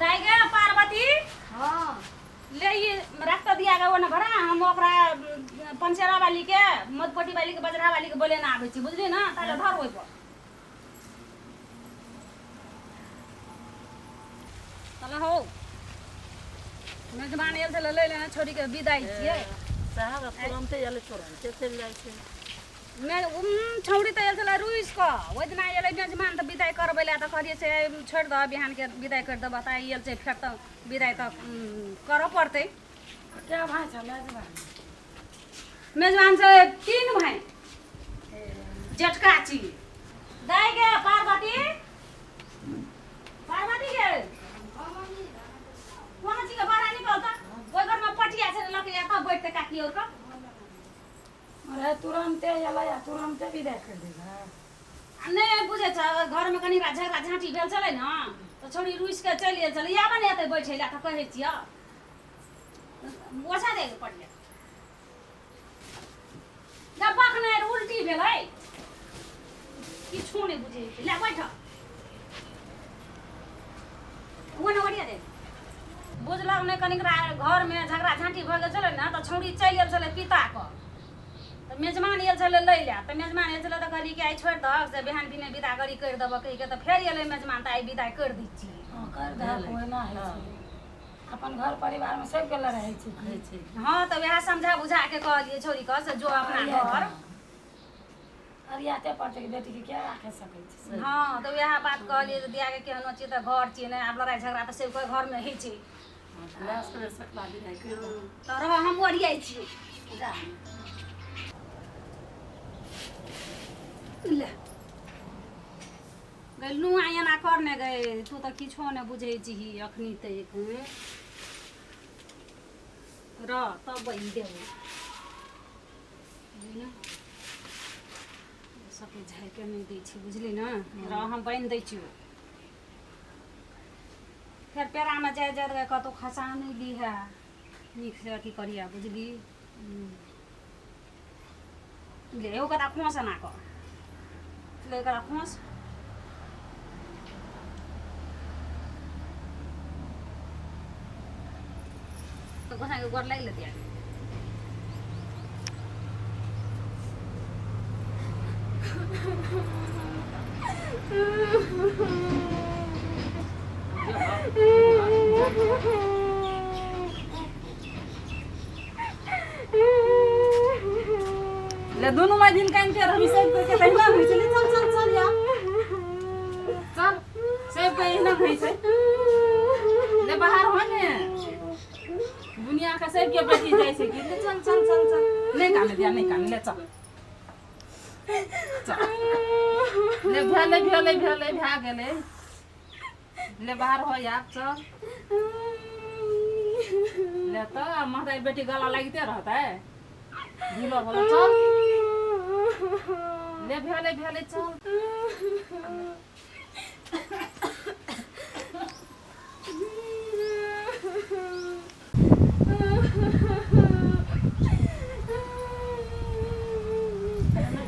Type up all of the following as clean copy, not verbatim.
दाइ गे पार्वती। हाँ। ले ई रख तऽ दिया गे ओने भरा, हम ओकरा पंचेरा वाली के, मधुपट्टी वाली के, बजरा वाली के बोलेने आबै छी, बुझली ने? ताले धर ओहि पर। चल हौ, मेजबान आयल छलै लै लेने छोड़ी के विदाई छियै। साहब तुरन्ते एलै, तुरन्ते चलि जाइ छै। छौड़ी तऽ आयल छलै रुसि कऽ। ओहि दिना एलै मेजबान तऽ विदाई करबै लए, तऽ कहलियै से छोड़ि दह, बिहानके विदाई करि देबह। तऽ आइ आयल छै फेर, तऽ विदाई तऽ करऽ पड़तै। क्या भाइ छ मेजबान? मेजबान छै तीन भाइ, जेठका छी। दाइ गे पार्वती, पार्वती गे, कोन चीज के बाहर निकल तऽ ओहि घरमे पटिया छै लऽ के एतऽ बैठतै काकी और के। अरे तुरन्ते एलै आ तुरन्ते विदा करि देबै? आ नहि बुझै छ, घरमे कनि झगड़ा झाँटी भेल छलै ने, तऽ छौड़ी रुसि कऽ चलि गेल छलै। आब ने एतै बैठै लए तऽ कहै छियऽ, ओछा दे पटिया। जब बखने उल्टी भेलै, किछो नहि बुझै छै। ले बैठ, ओने ओरिया दे। बुझलक नहि, कनिक घरमे झगड़ा झाँटी भऽ गेल छलै ने, तऽ छौड़ी चलि गेल छलै पिताके। तऽ मेजमान आयल छलै लै लए, तऽ मेजमान आयल छलै तऽ कहलियै कि आइ छोड़ि दहक से बिहान भिने विदागरी करि देबऽ कहिके। तऽ फेर एलै मेजमान, तऽ आइ विदाइ करि दै छियै। हँ, करि दहक, ओहिना होइ छै। अपन घर परिवारमे सबके लड़ाइ होइ छै की? होइ छै। हँ, तऽ वएह समझा बुझा के कहलियै छौड़ीके से जो अपना घर। अरियाते पड़तै कि बेटीके के राखि सकै छै? हँ, तऽ वएह बात कहलियै जे दियाके केहनो छियै तऽ घर छियै ने। आब लड़ाइ झगड़ा तऽ सबके घरमे होइ छै। तऽ रह, हम ओरियाइ छियै। जा। ले गै नुआ, एना कर ने गै, तू तऽ किछो नहि बुझै छही अखनी तक। रह, तब बहि देबै बुझली ने? सबके झाड़िके नहि दै छी, बुझली ने? रह, हम बान्हि दै छियौ। फेर पेड़ामे जाइत जाइत गै कतहु खसा नहि लीहे, नीकसँ अथी करिहे, बुझली? ले एगो कता खोस, एना कऽ ले एकरा खोस। गोसाइके गोर लागि लेतियै। ले दुनू माय दिन कान के रहबी, सब कोई के तहिना होइ छै। ले चल चल चल या चल, सब कोई एहिना होइ छै। ले बाहर हो ने, दुनिया के सब के बेटी जाइ छै कि। ले चल चल चल चल, नहीं काने दिया, नहीं काने। ले चल चल, ले भेलै भेलै भेलै, भए गेलै। ले बाहर हो यार, चल। ले तऽ महतारी बेटी गला लागिते रहतै? ढिलो भलो, चल। ले भेलै भेलै, चल।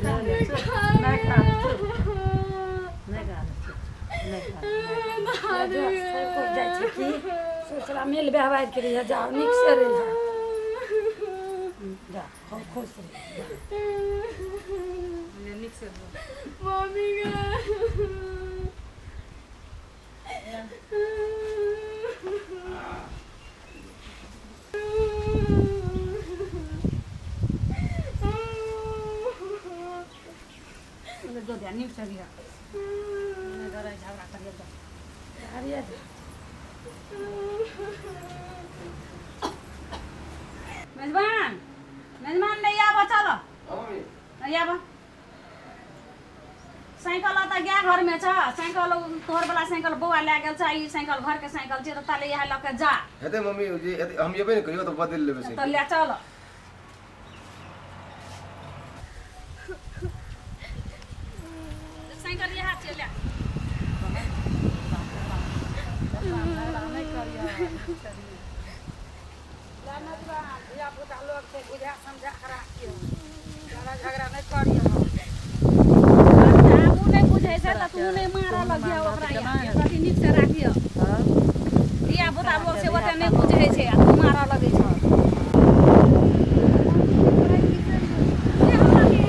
नहि खा, नहि खा, नहि खा। सब कोइ जाइ छै की सोचला मिल व्यवहार के रहिए। जाओ, नीक से रहिए, जा, खूब खुश रहिए, जा। ले नीक से दो। मम्मी गे। ले दो दिया, नीक से दिया, नहि लड़ाइ झगड़ा करिए दो। अरिया दे। मेजबान, मेजबान, ले आबऽ, चल। ले आबऽ साइकिल। तऽ गाय घरमे छ साइकिल, तोहर वाला साइकिल बौआ लए गेल छ। ई साइकिल घरके साइकिल छै, तऽ ताले इएह लऽ के जा। हेतै मम्मी, जे हेतै, हम एबै ने कहियो तऽ बदलि लेबै तऽ साइकिल। ले चल। साइकिल इएह छै, ले। नहि करियौ धिया पुता लोक छै, बुझा समझा कऽ राखियौ, लड़ाइ झगड़ा नहि करियौ। आब ओ नहि बुझै छै तऽ तू नहि मारऽ लगियौ ओकरा, कथी नीक से राखियौ। बुझै छै आ तू मारऽ लगै छह। ले हमरा के।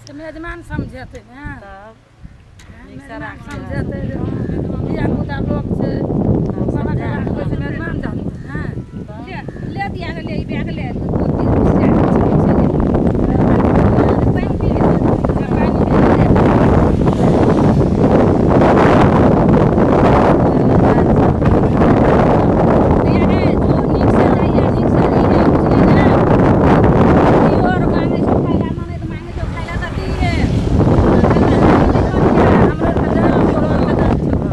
से मेजमान समझेतै ने, मेजमान समझेतै जे हँ धियापुता लोक छै, कहलक राखबै से मेजमान जानतै ने। ले ले दिया के ले, ई बैग ले, पानि पी ले, पानि पी ले। दिया गे, जो नीक से जाइए, नीक से रहिए, बुझली ने? ई और मांगै छौ खाइ लए, ननैद मांगै छौ खाइ लए तऽ दिहे। हमरो आरके जान, तोरो आरके जान छौ घर।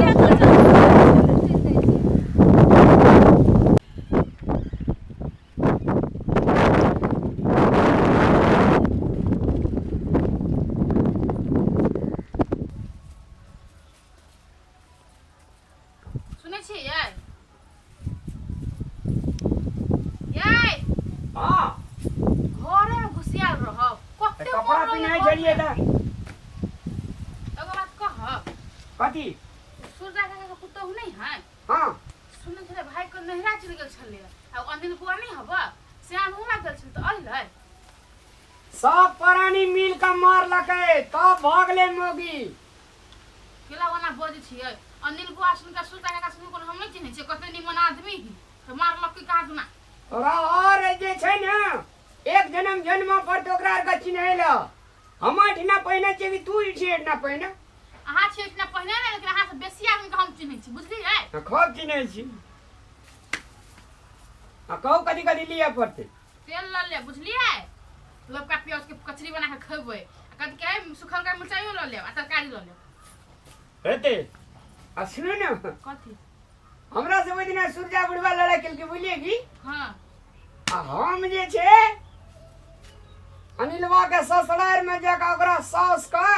ले तऽ चल, चलि जाइ छी। सुनै छियै यै? यै। हाँ। घरे में घुसियाल रहब तऽ कते कपड़ा मोन पिन्हाइ रहैए छलियै घरमे। तऽ एगो बात कहब? कथी? सूर्या काका के पुतोहु नहि है? हाँ। सुनै छलै भाइ के नैहरा चलि गेल छलै आ ओ अनिल बुआ नहि हब से आनहुना गेल छलै तऽ अइलै। सब प्राणी मिल कऽ मारलकै तब भऽ गेलै मौगी। केला ओना बजै छियै? अनिल बुआ सुन के सूर्या काका सुन कोनो हम नहि चिन्है छियै, कते निमन आदमी ही तऽ मारलक की कहाँ दुना। तोरा और जे छै ने एक जन्म जन्म पर तऽ ओकरा आरके चिन्है लए हम एहिठिना पहिने छियै कि तू छी एहिठिना पहिने? अहाँ छियै एहिठिना पहिने ने, लेकिन अहाँ से बेसी आदमीके हम चिन्है छी, बुझलियै? तऽ खूब चिन्है छी। आ कहू, कथी कथी लिअ पड़तै? तेल लऽ लेब, बुझलियै? लबका प्याजके कचरी बना कऽ खेबै आ कथी कहै सुखलका मिरचाइयो लऽ लेब आ तरकारी लऽ लेब। हेतै। आ सुनू ने। कथी? हमरा से ओहि दिना सूर्या बुढ़वा लड़ाइ केलकै, बुझलियै की? हाँ। आ हम जे छै अनिलवा के ससुरारि में जाके ओकरा सास के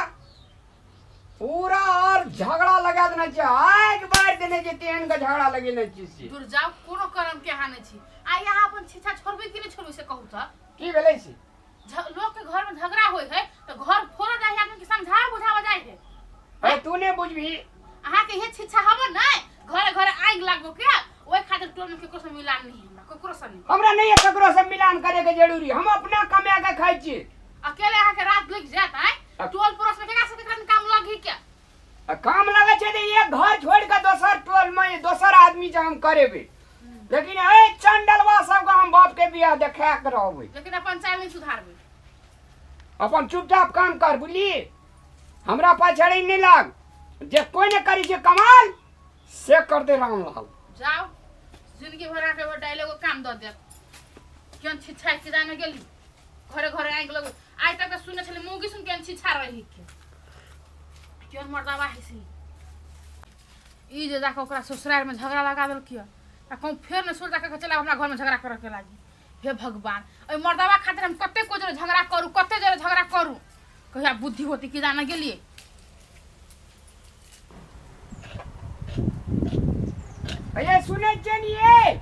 पूरा और झगड़ा लगा देने छै, आगि बारि देने छै, तेहन के झगड़ा लगेने छी से। दूर जाउ, कोनो करम के अहाँ नहि छी। आइ अहाँ अपन छिछा छोड़बै कि नहि छोड़बै से कहू तऽ? की भेलै से? लोक के घर में झगड़ा होय है तऽ घर फोड़ऽ जाइ है, आदमी के समझावे बुझावे जाइ है। अरे तू नहि बुझबही। अहाँ के इहे छिछा हबो नहि घरे घरे आगि लागबो के, ओहि खातिर टोल में केकरो से मिलान नहीं हमरा, केकरो से नहीं। हमरा नहीं है ककरो से मिलान करे के जरूरी, हम अपना कमा के खाइ छी। अकेले अहाँ के रात लग जात आय टोल पड़ोस में केकरा से केकरा काम लगी के? आ काम लगे छै तऽ एक घर छोड़ के दोसर टोल में दोसर आदमी से हम करेबै, लेकिन ए चंडलवा सबके हम बाप के बियाह देखा के रहबै। लेकिन अपन चाल नहीं सुधारबै। अपन चुपचाप काम कर, बुझली? हमरा पाछड़ी नहीं लाग, जे कोई ने करी छै कमाल से कर दे रामलाल। जाओ, जिंदगी भर अहाँके एगो डायलॉग काम दऽ देत। केहन छिछा के जाने गेली घरे घरे आगि लगो। आइ तक तऽ सुनै छलै मौगी सुन केहन छिछा रही के, केहन मर्दाबा है से। ई जे जाके ओकरा ससुरारिमे झगड़ा लगा देलकै आ कहूँ फेर ने सुर जाके चला हमरा घरमे झगड़ा करऽ के लागी। हे भगवान, एहि मर्दाबा खातिर हम कते को जरे झगड़ा करू, कते जरे झगड़ा करू, कहिया बुद्धि होती कि जाने गेलियै। अये सुनै छियै नि ये,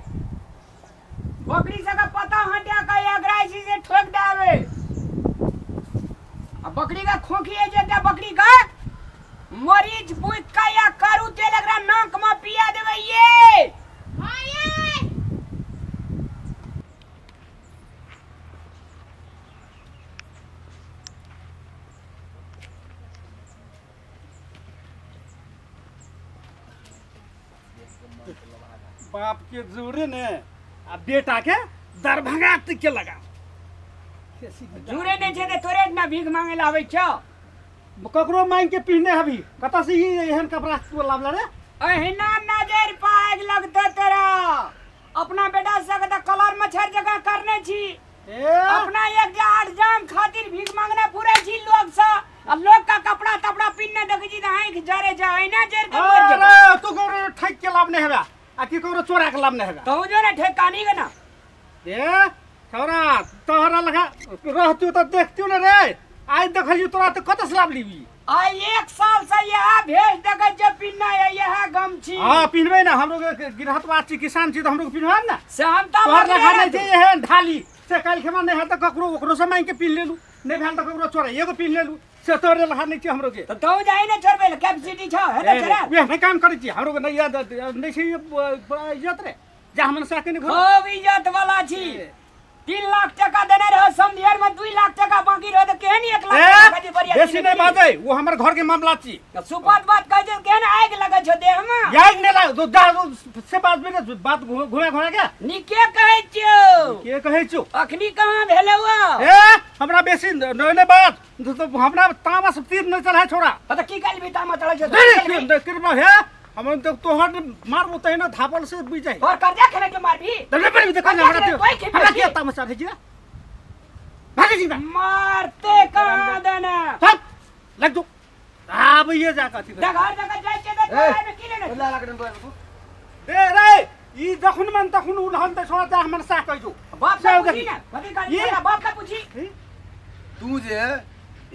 बकरी सबके पता हटा के एकरा जे छै से ठोक देबै आ बकरी के खोखी है जे एकटा बकरी के मरीच बुक के या करू तेल एकरा नाक में पिया देबै ये। हाँ ये बाप के जोड़े ने आ बेटा के दरभंगा तक के लगा। जुड़े नहीं छै तऽ तोरे इतना भीख मांगे ला आबै छौ? ककरो मांग के पिहने हबी, कतऽ से ई एहन कपड़ा तू लाबला रे? अहिना नजर पाग लगतौ तोरा। अपना बेटा सबके तऽ कलर मच्छर जकाँ करने छी। ए अपना एक जे आठ जाम खातिर भीख मांगने पुरे छी लोग से, आ लोग का कपड़ा तपड़ा पिन्ने देखै छी तऽ आँखि जरे छै, अहिना जरि के मरि जेबौ। अरे तू ककरो ठकि के लाबने हेबे आ की ककरो चोरा के लाबने हेबे? तहु जो ने ठेकानी के ना। ए छौरा, तोहरा लगा रहतू तऽ देखतू ने रे, आइ देखलियौ तोरा तऽ कतऽ से लाबली? आइ एक साल से यह भेज देखे जे पिन्ना है यह गमछी। हाँ पिन्हबै ना, हमरो के गिरहतवा छी, किसान छी, तऽ हमरो के पिन्हब ना। से हम तऽ तोहर लगले लेखा नहि रहतौ। छै एहन ढाली से काल्हि खेमा नहि हैत तऽ ककरो ओकरो से मांगि के पिन्ह लेलू, नहि भेल तऽ ककरो चोराइए के पिन्ह लेलू, से तोहर लेखा नहि छै हमरो के। तऽ तू जाही ने चोरबै लए, कैपेसिटी छौ, हे ने चोरा? उएह नहि काम करै छी, हमरो के नहि याद नहि छै इज्जत रे, जा हमर साके नहि घर। खूब इज्जत वाला छी। 3 लाख टका देने रहो समधियार में, 2 लाख टका बाकी रहो तऽ केहन 1 लाख टका खातिर बरियाती बेसी नहि बाजै, ओ हमर घर के मामला छी। सुपत बात कहै छै, केहन आगि लगै छौ देह में? आगि नहि लागै तो जा से बात भी ने बात घुमा घुमा के। नीके कहै छियौ। के कहै छियौ? अखनी कहाँ भेलौ? ए हमरा बेसी नहि नहि बात तो हमरा तामस तीर नहि चढ़ाय छोड़ा। तऽ की करबी तामस चढ़ै छौ? कृपा हे हम तो तोहर मारबो तहिना धापल से बुझ जाय। तोहर कर्जा खेने के मारबी? तऽ नहि पड़बी तऽ कर्जा हमरा खेने तोय खेबी? हमरा के तामस चढ़ै छी? भागै छी मारते कहाँ देना? चल लग जो आबैये जा कऽ अथी कर। डगर डगर जाइ छियै तऽ तोरा एहिमे की लेने? ला ला के तू दे रे ई जखन मन तखन उलहन तऽ छोड़ा जा हमर साह कहि जो। बाप से पूछी ने, कथी कहली? ई? बाप के पूछी। तू जे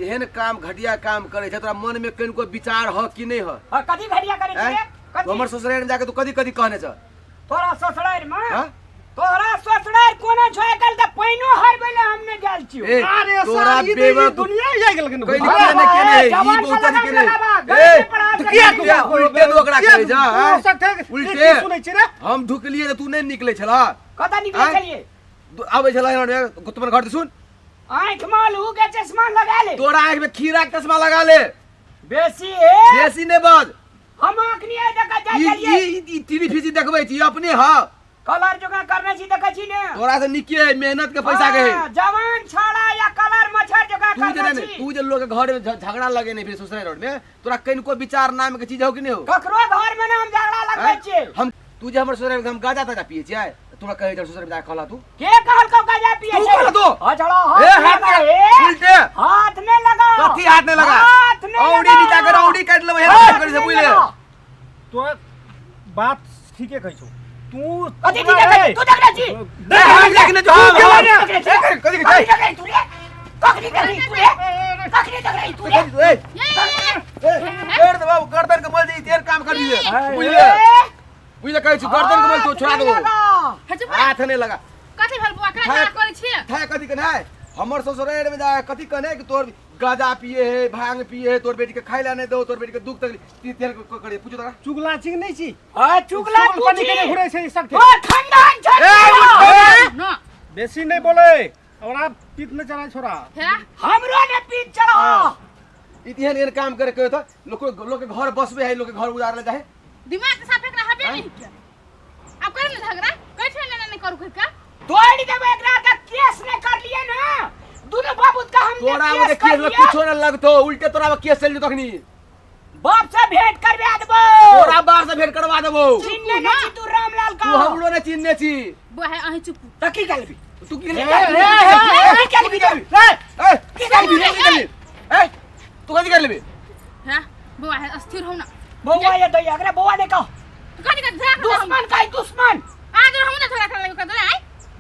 एहन काम घटिया काम करे छै, तोरा मन में कनिको विचार ह कि नहीं ह? और कथी घटिया करे छै? तू हमर ससुराल में जाके तू कथी कथी कहने छ? तोरा ससुराल में? हां? तोरा ससुराल कोना छो? आइ त पाइनो हरबै ले हम नै गेल छियो। ए अरे तोरा सार, ई बेवकूफ दुनिया जाय गेल कहि के ने के ने ई बहुत के ने। ए तो किया किया उल्टे तू ओकरा कहै छ? हैं? उल्टे सुनै छी रे। हम ढुकलिए त तू नहीं निकले छला। कता निकले छलिए? आबै छला तुम्हारे घर सुन। आँख में आलू के चश्मा लगा ले। तोरा आँख में खीरा के चश्मा लगा ले। बेसी है। बेसी नहीं बाज। हम आँख नहीं आए देखा जाय चलिए। ई टीवी फीजी देखबै छी अपने ह। कलर जोगा करने छी देखै छी ने। तोरा से निके है, मेहनत के पैसा के है। जवान छाड़ा या कलर मच्छर जोगा करने छी। तू जे लोग के घर में झगड़ा लगे नहीं फिर ससुराल रोड में तोरा कनिको विचार नाम के चीज हो कि नहीं हो? ककरो घर में ना हम झगड़ा लगबै छी। हम तू जे हमर ससुराल में हम गाजा ताजा पिए छियै, तोरा कहै छै ससुराल में जा कहला तू। के कहल को गाजा पिए तू छै? कहला तू। हां चलो हाथ ए हाथ लगा, लगा। उल्टे। हाथ नहीं लगा। कथी हाथ नहीं लगा? हाथ नहीं औड़ी लगा। नीचा कर औड़ी काट लेबै हाथ हे करी से नहीं बुझले। लगा। तो बात ठीके कहै छौ तू। कथी ठीके कहै? तू देखने छी? ए हम देखने जो हम देखने छी? कथी कथी कहै? देखने तू रे? कखनी देखने तू रे? कखनी देखने तू रे? ए ए कर दे बाबू, गर्दन के मल जाई तेर काम कर दिए बुझले। बुझले कहै छी गर्दन के मल तो छोड़ा देबो। हाथ नहीं लगा। कथी भेल बुआ? केना झगड़ा करै छी? था कथी कहने हमर ससुराल में जा कथी कहने कि तोर गाजा पिए है, भांग पिए है, तोर बेटी के खाइ ला नहीं दो, तोर बेटी के दुख तकलीफ ती तेल करे पूछो तोरा। चुगला छी नहीं छी? हां चुगला चुगल पानी के घुरै छै सब। ओ खानदान छै। ए न बेसी नहीं बोले और आप पीत में चला छोरा। हे हमरो ने पीत चढ़ा। इतिहान एहन काम करे कहो त लोक लोक के घर बसबे है, लोक के घर उजारले ले जाए। दिमाग के साफ एकरा हबे नहीं के। अब कर ने झगड़ा कहै छै ने नहीं करू के तोड़ देबे एकरा के केस ने कर लिए ना दोनों बाबू का हम तोरा में केस में कुछो न लगतो, उल्टे तोरा में केस चल जतो अखनी। बाप से भेंट करवा देबो। तोरा बाप से भेंट करवा देबो। चिन्हने नै छी तू रामलाल का। तू हमरो ने चिन्हने छी। बुआ है अहीं चुप। त की करबी? तू की की करबी? ए की करबी? ए तू कथी कर लेबी? हां बुआ है अस्थिर हो ना। बौआ ये दैया एकरा बौआ ने कह। तू कथी कर झगड़ा दुश्मन का दुश्मन। आज हम ना झगड़ा कर लेबे कर आइ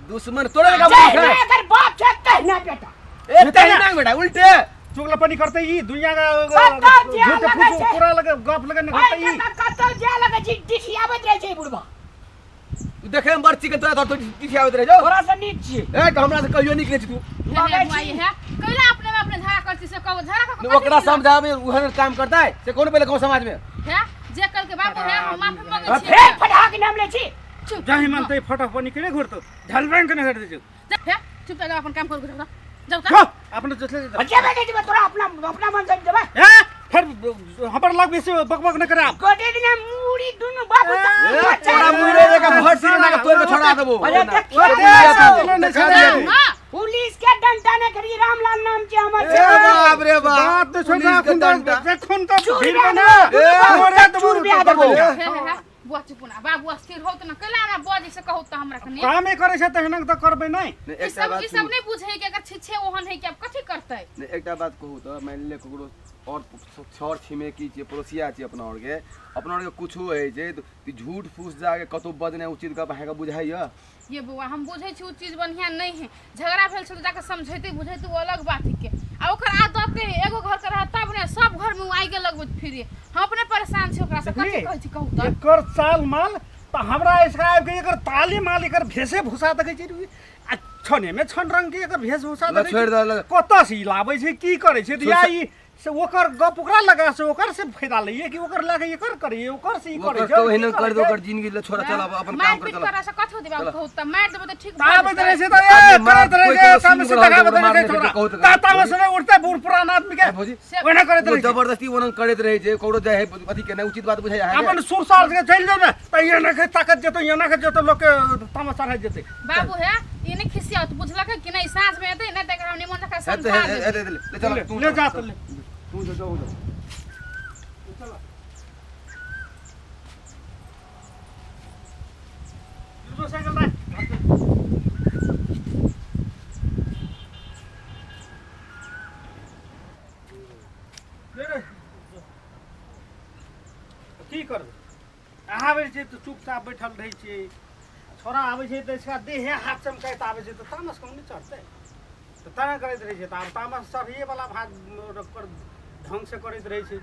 दुश्मन तोरा का बाप है। अगर बाप छै तहना बेटा। ए तहना बेटा उल्टे चुगला पानी करते ई दुनिया का झूठ फूस पूरा लगे गप लगे न करते ई कतौ जा लगे छी डिठियाबत रहे छै बुढ़बा। तू देखे में बड़ चिकन तोरा तो डिठियाबत रहे जो। तोरा से नीक छी। ए त हमरा से कहियो निकले छी तू। लगे छी है कैला अपने में अपने झगड़ा करती से कहो झगड़ा कर ओकरा समझावे उहन काम करता है से कोन पहिले कहू समाज में है जे कल के बाप है हम माफी मांगे छी। फेर फटा के नाम ले छी। जाहि मानते फटा पानी के घुरतो ढलबें के नहीं दे हे चुप जाओ अपन काम करू जाओ जाओ अपने जसले जेबे नहीं जेबे तोरा अपना अपना मन से जेबे। ए फिर हमर लग बेसी बकबक न करे। गोटे दिना मुड़ी दुनु बाबू तोरा मुड़ी रे का भर सिर ना तोर के छोड़ा देबो। पुलिस के डंडा ने करी रामलाल नाम के हमर ए बाप रे बाप बात तो छोड़ा खुन देखुन तो भीड़ बना ओरे चूर बिया देबो। बुआ चुप ना बाबू अस्थिर हो त ना कैला हमरा बजे से कहू त हमरा कने कामे करे छै तहन त करबै नहीं। ई सब ई सब नहीं बुझै कि अगर छिछे ओहन है कि अब कथि करतै। एकटा बात कहू त मान ले ककरो और छर छिमे की छियै, पड़ोसिया छियै अपना आरके, अपना आरके कुछो होइ छै तऽ झूठ फूस जाके कतहु बजनाइ उचित गप अहाँके बुझाइए? ये बौआ, हम बुझै छी ओ चीज बढ़िआँ नहि है। झगड़ा भेल छै तऽ जाके समझैते बुझैते ओ अलग बात है के आ ओकर आदते है, एगो घर के रहत तब ने सब घर में ओ आगि लगबैत फिरे। हम अपने परेशान छी ओकरा से। कथी कहै छी कहू तऽ? एकर चाल माल तऽ हमरा इसका आबि के एकर ताली माल एकर भेषे भूसा देखै छी आ छने में छन रंग के एकर भेषभूषा ल देखै छोड़ि छी। दऽ, ल। कतऽ से ई लाबै छै, की करै छै? तऽ छोड़ि या ई से ओकर गप ओकरा लगा से ओकर से फायदा लैए कि ओकर लगा एकर करैए, ओकर से ई करै ओकर छै, कहू की एहन करै कर दो छै? ओकर जिंदगी ले, छोड़, चल अब अपन काम मारि कर पीट चल। करला से कथी होतै बाबू कहू तऽ? मारि देबै तऽ ठीक ता भऽ आबैत रहै जेतै? छै तऽ ए आदमी मार- करैत रहै कोइ छै, कोनो तामस सीन वाला देखाबैत होतै, रहै छै मारने छोरा। कहू तऽ ता तामस नहि उठतै बूढ़ पुरान आदमी के, ए भौजी, ओहिना करैत ओ रहै छै। जबरदस्ती ओना करैत रहै छै, ककरो जाइ है अथी के नहि उचित बात बुझाइ अहाँके? अपन सुर सार के चलि जाउ ने तऽ एना के ताकत जेतै, एना के जेतै, लोक के तामस चढ़ा जेतै। बाबू हे, ई नहि खिसियाओ, बुझलक कि नहि? साँझ मे एतै नहि तऽ एकरा हम निमन जकाँ हेतै समझा हेतै देबै। हेतै, ले चल तू, ले चल, जा चल। तऽ ले। तू जो जाओ जाओ। साइकिल राख। ले रे। की करबै, आबै छै तऽ चुपचाप बैठल रहै छियै। छोरा आबै छै तऽ इसका देहे हाथ चमकाइत आबै छै तऽ तामस कम नहि चढ़तै? तऽ तेना करैत रहै छै। तऽ आब तामस चढ़ैएवला भात ओकर ढङ्गसँ करैत रहै छै।